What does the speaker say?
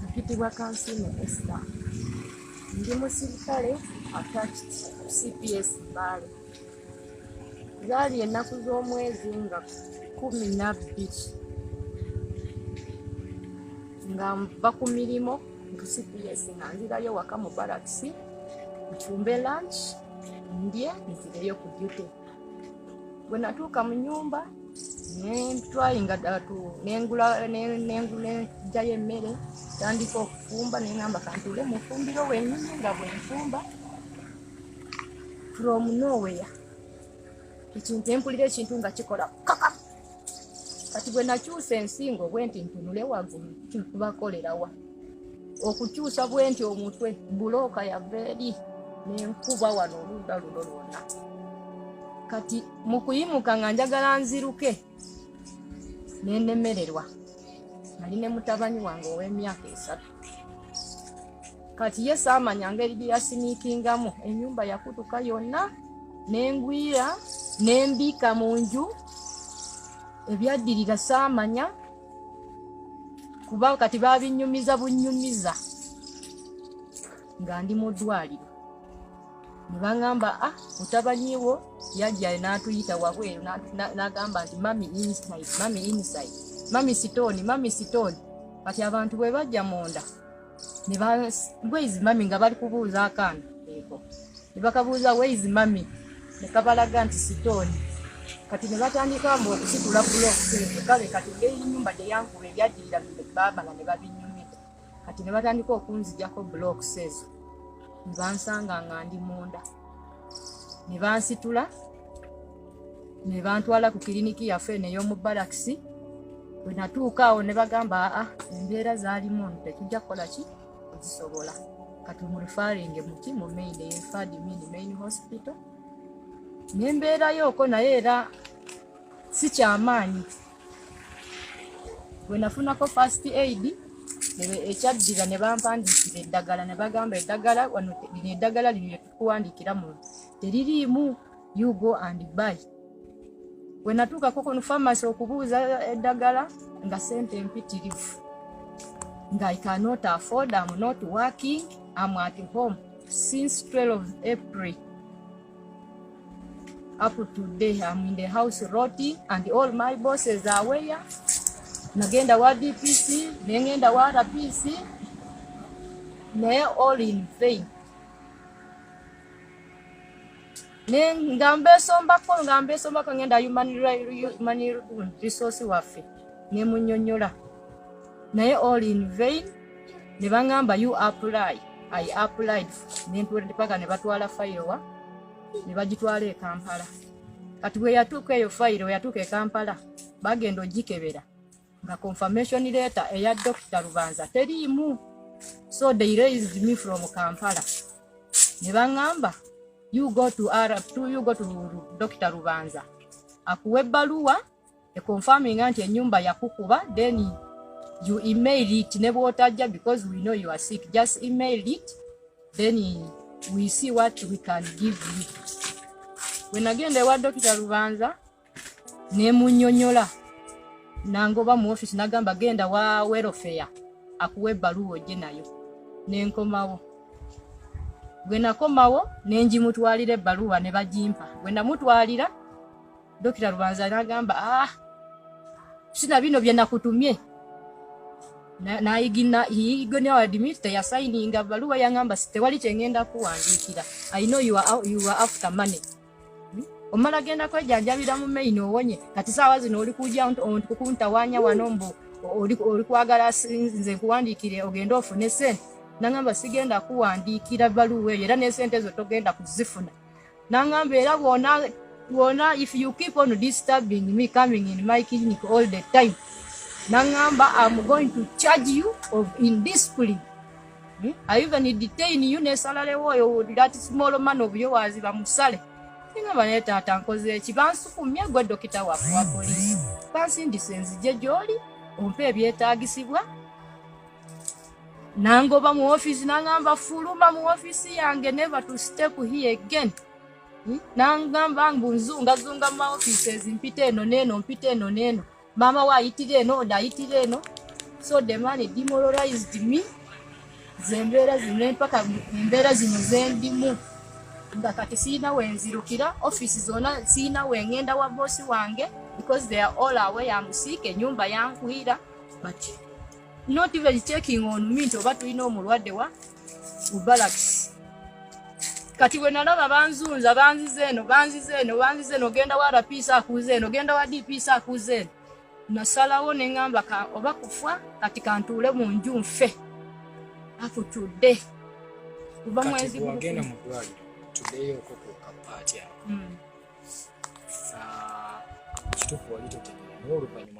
Mpitibwa Kansiime Esther. Ndi musirikale attached ku CPS Mbale. Zaali ennaku z'omwezi nga 12 nga nva ku mirimu ku CPS, nga nzirayo waka mu barracks nfumbe lunch, ndye, nzireyo ku duty. Bwe natuuka mu nyumba nentwayinga ddala nengula, nenggyayo emmere, tandika okufumba, neŋŋamba kantuule mu ffumbiro wennyini. Nga bwe nfumba, from nowhere ekintu empulira ekintu nga kikola kaka. Kati bwe nakyusa ensingo bwe nti ntunule waggulu, kubakolerawa okukyusa bwe nti omutwe, bulooka yava eri nenkuba wano oludda luno lwonna. Kati mu kuyimuka nga njagala nziruke, nenemererwa. Nali ne mutabani wange ow'emyaka 3. Kati ye saamanya ngeri gye yasiniikingamu, ennyumba yakutuka yonna, nengwira nembiika mu nju. Ebyaddirira saamanya, kuba kati babinyumiza bunyumiza nga ndi mu ddwaliro, ne baŋŋamba, "Ah, mutabani wo yajja n'atuyita wabweru, n'agamba nti, 'Mummy inside, mummy inside, mummy stone, mummy stone.'" Kati abantu bwe bajja munda ne ba, "Where is mummy?" nga bali kubuuza akaana eko, ne bakabuuza, "Where is mummy?" Ne kabalaga nti stone. Kati ne batandika mbu okusitula blocks ezo. Kale kati ngeri nyumba gye yankuba, ebyaddirira baamala ne babinyumira. Kati ne batandika okunzigyako blocks ezo, ne bansanga nga ndi munda, ne bansitula ne bantwala ku kiriniki yaffe eno ey'omu barracks. Bwe natuuka awo ne bagamba, "Aa, embeera zaalimu ono tetujja kukola ki kuzisobola, kati mureferringe muki mu main." They referred me in main hospital, nembeerayooko, naye era si kyamaanyi. Bwe nafunako first aid, ekyaddira ne bampandiikira eddagala, ne bagamba, "Eddagala wano lino, eddagala lino lyetukuwandiikira muno teririimu, you go and buy." Bwe natuukako ku famasi okubuuza eddagala, nga sente empitirivu, nga I cannot afford. I'm not working, I'm at home since 12 April up to today. I'm in the house rotting and all my bosses are aware. Nagenda wa DPC, nengenda wa RPC, naye all in vain. Nga mbeesombako, ngenda human resource waffe nemunyonyola, naye all in vain. Ne baŋŋamba, "You apply." I applied paka ne batwala fayiro wa ne bagitwala e Kampala. Kati bwe yatuuka eyo, fayiro we yatuuka e Kampala, bagenda ogikebera nga confirmation letter eya Dr Rubanza teriimu. So they raised me from Kampala ne baŋŋamba, "You go to R, to, you go to Dr Rubanza akuwa ebbaluwa econfirminga nti ennyumba yakukuba, then you email it ne bw'otajja, because we know you are sick, just email it, then we see what we can give you." Bwe nagenda ewa Dr Rubanza nemunyonyola, nangoba mu office, nagamba, "Genda wa welfare akuwa ebbaluwa ojje nayo." Nenkomawo. Bwe nakomawo nenjimutwalira ebbaluwa, ne bagimpa. Bwe namutwalira, Dr Rubanza nagamba, "Ah, sina bino bye nakutumye." Nayigina admit teyasayininga baluwa. Yaŋŋamba, "Tewali kyengenda kuwandiikira. I know you are after money. Omala genda kwejanjabira mu main owonye. Kati saawa zino oli kujja kukuntawaanya wano mbu oli kwagala nze nkuwandiikire ogende ofune sente." Naŋŋamba, "Sigenda kuwandiikira baluwa eyo, era n'esente ezo togenda kuzifuna." Naŋŋamba, "Era bwona bwona, if you keep on disturbing me, coming in my clinic all the time," naŋŋamba, "I'm going to charge you of indiscipline. I even detain you nesalalewo oyo that small man of yours bamusale." Ngamba, "Naye taata, nkoze eki? Bansukumye gwe dokita waffe wa poliisi, bansindise nzije gy'oli ompe ebyetaagisibwa." Nangoba mu ofiisi, nangamba, "Fuluma mu ofiisi yange, never to step here again." Nangamba mbu nzungazunga mu maoffices, mpita eno neeno, mpita eno neeno, maama we ayitira eno, ono ayitira eno. So the man demoralized me. Zembeera zino mpaka embeera zino zendimu, nga kati siina wenzirukira, offisi zonna siina wengenda wa bosi wange because they are all away. Am sick, enyumba yankwira, but not even checking on me nti oba tulina omulwadde wa barracks. Kati bwe nalaba banzunza, banziza eno, banziza eno, banziza eno, genda wa RPC akuuza eno, genda wa DPC akuuza eno, nasalawo ne ŋŋamba oba kufa kati kantuule mu nju nfe akutudde kuva Kati mwezi bwewagenda mu ddwaliro, tuddeyooko ku kapaati ako. Ah, kituufu wali totegeera, naye oluvannyuma